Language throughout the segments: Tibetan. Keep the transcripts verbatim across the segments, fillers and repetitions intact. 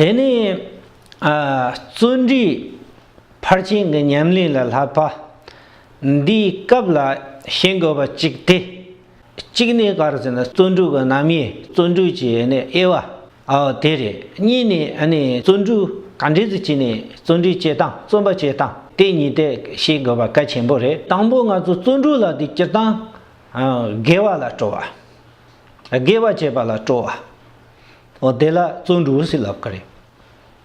དེ་ནས་ཨ་བརྩོན་འགྲུས་ཕར་ཕྱིན་གྱི་ཉམས་ལེན་ལ་བསླབ་པ་འདིའི་སྐབས་ལ་ཤེས་དགོས་པ་གཅིག་སྟེ། གཅིག་ནས་ག་རེ་ཟེར་ན་བརྩོན་འགྲུས་ཀྱི་རྣམ་དབྱེ། བརྩོན་འགྲུས་ཀྱི་ནི་དབྱེ་བ། ཨོ་དེ་རེད། གཉིས་ནས་ཨ་ནི་བརྩོན་འགྲུས་ག་འདྲ་ཟིག་བྱས་ནས་བརྩོན་འགྲུས་བྱེད་སྟངས། བརྩོན་པ་བྱེད་སྟངས་དེ་གཉིས་དེ་ཤེས་དགོས་པ་གལ་ཆེན་པོ་རེད། དང་པོ་ང་ཚོ་བརྩོན་འགྲུས་ལ་དེ་སྤྱིར་བཏང་ཨ་དགེ་བ་ལ་སྤྲོ་བ། དགེ་བ་བྱེད་པ་ལ་སྤྲོ་བ། ཨོ་དེ་ལ་བརྩོན་འགྲུས་ཟེར་ལབ་ཀྱི་རེད།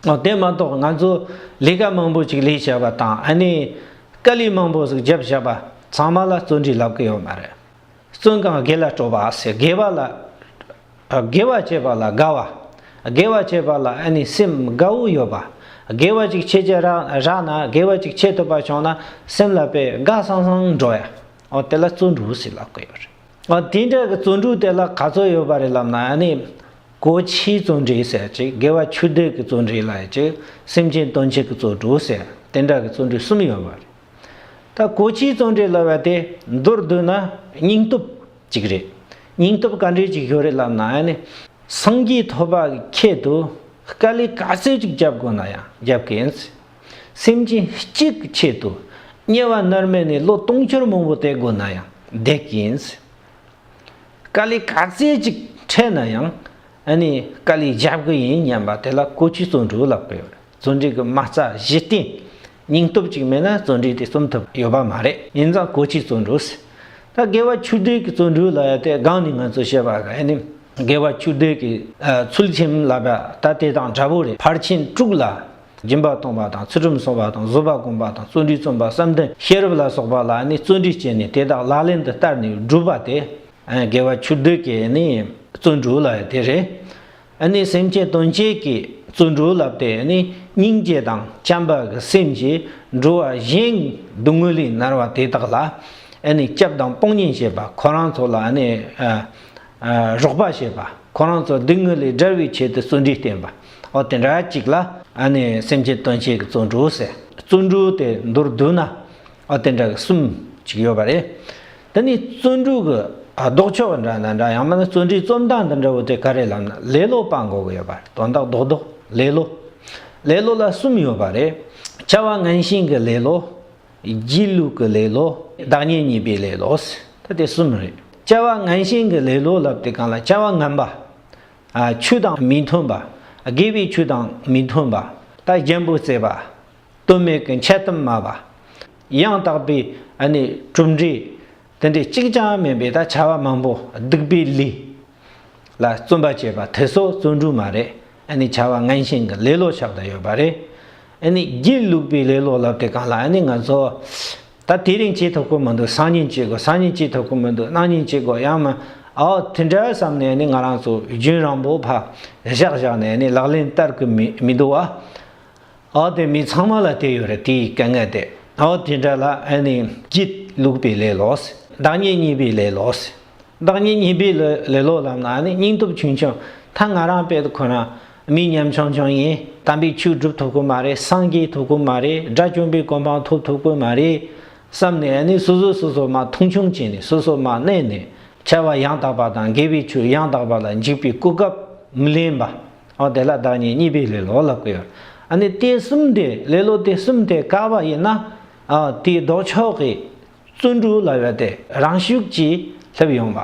ཨོ་དེ་མ་གཏོགས་ང་ཚོ་ལས་ཀ་མང་པོ་ཅིག་ལས་བྱས་པ་དང་ཨ་ནི་དཀའ་ལས་མང་པོ་ཟིག་རྒྱབ་བྱས་པ་ཚང་མ་ལ་བརྩོན་འགྲུས་ལབ་ཀྱི་ཡོད་མ་རེད། བརྩོན་གང་དགེ་ལ་སྤྲོ་བ་ཟེར། དགེ་བ་ལ་དགེ་བ་བྱེད་པ་ལ་དགའ་བ། དགེ་བ་བྱེད་པ་ལ་ཨ་ནི་སེམས་དགའ་བོ་ཡོད་པ། དགེ་བ་ཅིག་བྱེད་ཀྱི་རག་རག་ན། དགེ་བ་ཅིག་བྱེད་ཐུབ་པ་བྱུང་ན་སེམས་ལ་དཔེ་དགའ་སང་སང་འགྲོ་ཡ། ཨོ་དེ་ལ་བརྩོན་འགྲུས་ཟེར་ལབ་ཀྱི་ཡོད་རེད། ཨོ་དེ་འདྲ་གི་བརྩོན་འགྲུས་དེ་ལ་ག་ཚོད་ཡོད་པ་རེད་ལབ་ན་ཨ་ནི་གོ་ཆའི་བརྩོན་འགྲུས་ཟེར་ཅིག་དགེ་བ་ཆོས་སྡུད་ཀྱི་བརྩོན་འགྲུས་ལབ་ཡ་ཅིག་སེམས་ཅན་དོན་བྱེད་ཀྱི་བརྩོན་འགྲུས་ཟེར། དེ་འདྲ་གི་བརྩོན་འགྲུས་གསུམ་ཡོད་པ་རེད། ད་གོ་ཆའི་བརྩོན་འགྲུས་ལབ་པ་དེ་མདོར་བསྡུས་ན་སྙིང་སྟོབས་ཅིག་རེད། སྙིང་སྟོབས་ག་འདྲས་ཅིག་ཡོད་རེད་ལབ་ན་ཨ་ནི་སངས་རྒྱས་ཐོབ་པ་གི་ཆེད་དུ་དཀའ་ལས་ག་ཚོད་ཅིག་རྒྱབ་དགོས་ན་ཡང་རྒྱབ་ཀྱི་ཡིན། སེམས་ཅན་གཅིག་གི་ཆེད་དུ་དམྱལ་བ་མནར་མེད་ནས་ལོ་དུང་ཕྱུར་མང་པོ་བསྡད་དགོས་ན་ཡང་བསྡད་ཀྱི་ཡིན། དཀའ་ལས་ག་ཚོད་ཅིག་འཕྲད་ན་ཡང་ཨ་ནི་དཀའ་ལས་རྒྱབ་ཀྱི་ཡིན་སྙམ་པ་དེ་ལ་གོ་ཆའི་བརྩོན་འགྲུས་ལབ་ཀྱི་ཡོད་རེད། བརྩོན་འགྲུས་ཀྱི་མ་རྩ་གཞི་རྟེན། སྙིང་སྟོབས་ཅིག་མེད་ན་བརྩོན་འགྲུས་དེ་རྩོམ་ཐུབ་ཡོད་པ་མ་རེད། ཡིན་ཙང་གོ་ཆའི་བརྩོན་འགྲུས། ད་དགེ་བ་ཆོས་སྡུད་ཀྱི་བརྩོན་འགྲུས་ལབ་ཡ་དེ་སྒང་ནས་ང་ཚོ་བཤད་པ་ག་ཨ་ནི་དགེ་བ་ཆོས་སྡུད་ཀྱི་ཨ་ཚུལ་ཁྲིམས་ལབ་ཡ་ད་དེ་དང་འདྲ་པོ་རེད། ཕར་ཕྱིན་དྲུག་ལ། སྦྱིན་པ་གཏོང་བ་དང་། ཚུལ་ཁྲིམས་སྲུང་བ་དང་། བཟོད་པ་སྒོམ་པ་དང་། བརྩོན་འགྲུས་རྩོམ་པ་བསམ་གཏན་ཤེས་རབ་ལ་སོགས་པ་ལ་ནི་བརྩོན་འགྲུས་བྱས་ནས་དེ་དག་ལག་ལེན་དུ་བསྟར་ནས་བསྒྲུབ་པ་དེ་དགེ་བ་ཆོས་སྡུད་ཀྱི་ནི་བརྩོན་འགྲུས་ལབ་ཡ་དེ་རེད། ཨ་ནི་སེམས་ཅན་དོན་བྱེད་ཀྱི་བརྩོན་འགྲུས་ལབ་དེ་ནི་སྙིང་རྗེ་དང་བྱམས་པ་གི་སེམས་ཀྱིས་འགྲོ་བ་གཞན་སྡུག་བསྔལ་ལས་མནར་བ་དེ་དག་ལ་ཨ་ནི་སྐྱབས་དང་དཔུང་གཉེན་བྱེད་པ། ཁོ་རང་ཚོ་ལ་ཨ་ནི་ཨ་ཨ་རོགས་པ་བྱེད་པ། ཁོ་རང་ཚོ་སྡུག་བསྔལ་ལས་བསྒྲལ་བའི་ཆེད་དུ་བརྩོན་འགྲུས་བསྟེན་པ། ཨོ་དེ་འདྲ་གཅིག་ལ་ཨ་ནི་སེམས་ཅན་དོན་བྱེད་ཀྱི་བརྩོན་འགྲུས་ཟེར། བརྩོན་འགྲུས་དེ་མདོར་བསྡུས་ན་ཨོ་དེ་འདྲ་གི་གསུམ་ཅིག་ཡོད་པ་རེད། དེ་ནི་བརྩོན་འགྲུས་ཀྱི་ཨ་ལྡོག་ཕྱོགས་འདྲ་ན་འདྲ་ཡང་མིན་ན་བརྩོན་འགྲུས་རྩོམ་སྟངས་འདི་འདྲ་བོ་དེ་ག་རེ་ལབ་ན་ལེ་ལོ་སྤང་དགོས་ཀྱི་ཡོད་པ་རེད། དོན་དག་རྡོག་རྡོག་ལེ་ལོ། ལེ་ལོ་ལ་གསུམ་ཡོད་པ་རེད། བྱ་བ་ངན་ཞེན་གྱི་ལེ་ལོ། སྒྱིད་ལུག་གི་ལེ་ལོ། བདག་ཉིད་གཉིས་པའི་ལེ་ལོ། ད་དེ་གསུམ་རེད། བྱ་བ་ངན་ཞེན་གྱི་ལེ་ལོ་ལབ་དེ་གང་ལ་བྱ་བ་ངན་པ། ཨ་ཆོས་དང་མི་མཐུན་པ། དགེ་བའི་ཆོས་དང་མི་མཐུན་པ། ད་འཇམ་པོ་བརྩེགས་པ། དོན་མེད་ཀྱི་འཆལ་གཏམ་སྨྲ་བ། ཡང་དག་པའི་ཨ་ནི་གྲུབ་འབྲས་དེ་འདྲའི་གཅིག་ཀྱང་མེད་པའི་ད་བྱ་བ་མང་པོ་སྡིག་པའི་ལས། ལ་བརྩོན་པ་བྱེད་པ་དེ་ཚོ་བརྩོན་འགྲུས་མ་རེད། ཨ་ནི་བྱ་བ་ངན་ཞེན་གྱི་ལེ་ལོ་ཆགས་བསྡད་ཡོད་པ་རེད། ཨ་ནི་སྒྱིད་ལུག་པའི་ལེ་ལོ་ལབ་དེ་གང་ལ་ཨ་ནི་ང་ཚོ་ད་དེ་རིང་བྱེད་ཐུབ་ཀྱི་མི་འདུག་སང་ཉིན་བྱེད་དགོས། སང་ཉིན་བྱེད་ཐུབ་ཀྱི་མི་འདུག་གནངས་ཉིན་བྱེད་དགོས། ཡང་མིན་ཨོ་དེ་འདྲ་བསམ་ནས་ཨ་ནི་ང་རང་ཚོ་རྒྱུན་རིང་པོ་ཕར་བཞག་བཞག་ནས་ཨ་ནི་ལག་ལེན་བསྟར་གི་མི་མི་འདུག་བ། ཨོ་དེ་མི་ཚང་མ་ལ་དེ་ཡོད་རེད། དེའི་དཀའ་ངལ་དེ། ཨོ་དེ་འདྲ་ལ་ཨ་ནི་སྒྱིད་ལུག་པའི་ལེ་ལོ། བདག་ཉིད་གཉིས་པའི་ལེ་ལོ། བདག་ཉིད་གཉིས་པའི་ལེ་ལེ་ལོ་ལབ་ན་ཨ་ནི་སྙིང་སྟོབས་ཆུང་ཆུང་། ད་ང་རང་དཔེ་ཁོ་རང་མི་ཉམ་ཆུང་ཆུང་ཡིན། དམ་པའི་ཆོས་སྒྲུབ་ཐུབ་ཀྱི་མ་རེད། སངས་རྒྱས་ཐུབ་ཀྱི་མ་རེད། དགྲ་བཅོམ་པའི་གོ་འཕང་ཐོབ་ཐུབ་ཀྱི་མ་རེད་བསམ་ནས་ཨ་ནི་སོ་སོ་སོ་སོ་མ་མཐོང་ཆུང་བྱས་ནས་སོ་སོ་མ་གནས་ནས་བྱ་བ་ཡང་དག་པ་དང་དགེ་བའི་ཆོས་ཡང་དག་པ་ལ་འཇུག་པའི་གོ་སྐབས་མི་ལེན་པ། ཨོ་དེ་ལ་བདག་ཉིད་གཉིས་པའི་ལེ་ལོ་ལབ་ཀྱི་ཡོད། ཨ་ནི་དེ་གསུམ་དེ་ལེ་ལོ་དེ་གསུམ་དེ་བཀག་པ་ཡིན་ན་ཨོ་དེའི་ལྡོག་ཕྱོགས་ཀྱི་བརྩོན་འགྲུས་ལབ་ཡ་དེ་རང་ཤུགས་ཀྱིས་སླེབས་ཡོང་བ།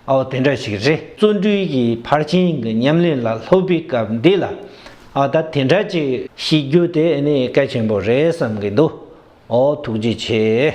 ཨོ་དེ་འདྲ་ཞིག་རེད། བརྩོན་འགྲུས་ཀྱི་ཕར་ཕྱིན་གྱི་ཉམས་ལེན་ལ་སློབ་པའི་སྐབས་འདི་ལ་ཨོ་ད་དེ་འདྲ་ཅིག་ཤེས་རྒྱུ་དེ་ནི་གལ་ཆེན་པོ་རེད་བསམ་གྱི་འདུག་ཨོ་ཐུགས་རྗེ་ཆེ།